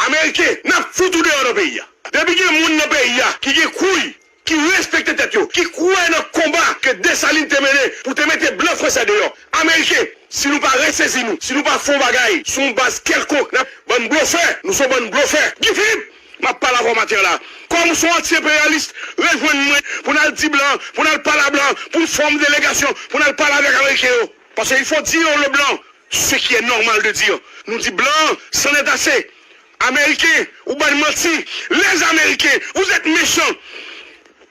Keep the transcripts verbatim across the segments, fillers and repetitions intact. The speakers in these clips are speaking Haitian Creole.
Ameriken, n ap fout ou deyò nan peyi a. Depi gen moun nan peyi a ki gen kouy, ki respekte tèt yo, ki kwè nan konba ke Desalin te mennen pou te mete blan fransè deyò. Ameriken, si nou pa resezi nou, si nou pa fè yon bagay sou yon baz kèlkonk, n ap bann blofè, nou se yon bann blofè. Guy Philippe, m ap pale avè w maten an la. Kòm ou se yon anti-enperyalis, rejwenn mwen pou n al di blan, pou n al pale a blan, pou n fòm delegasyon, pou n al pale avèk Ameriken yo. Parce qu'il faut dire le blanc ce qui est normal de dire. Nou di blan, c'en est assez. Ameriken, ou bann manti. Les Américains, vous êtes méchants.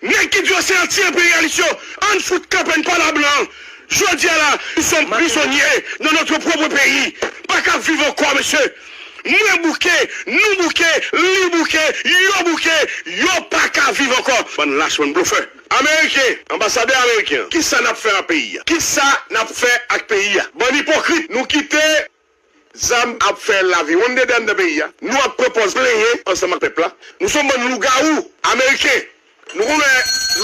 Nèg ki di yo se anti-enperyalis yo, ann fout kanpe n pale a blan. Jodi a la, nous sommes prisonniers dans notre propre pays. Pa ka viv ankò, mesye. Mwen bouke, nou bouke, li bouke, yo bouke, yo pa ka viv ankò. Bann lach, bann blofè. Ameriken, anbasadè ameriken an, kisa n ap fè ak peyi a? Kisa n ap fè ak peyi a? Bann ipokrit, nou kite zam ap fè laviwonndede anndan peyi a. Nou ap pran pòz plenyen ansanm ak pèp la. Nou se yon bann lougawou ameriken. Nou konn wè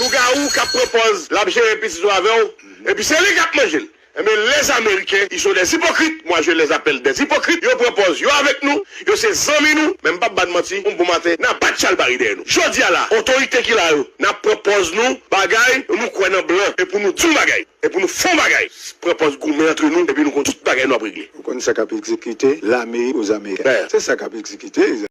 lougawou k ap pran pòz l ap jere pitit ou avè w, epi se li k ap manje l. Enben, les Américains, ils sont des hypocrites. Moi, je les appelle des hypocrites. Yo pran pòz yo avèk nou, yo se zanmi nou, men m p ap ba n manti, yon bon maten, n a bat chalbari dèyè nou. Jodi a la, otorite ki la yo, n ap pran pòz nou, bagay, nou kwè nan blan, e pou nou di yon bagay, e pou nou fè yon bagay. Pran pòz goumen antre nou, epi nou konn tout bagay nou ap regle. Ou konn sa k ap egzekite lame o Ameriken. Se sa k ap egzekite.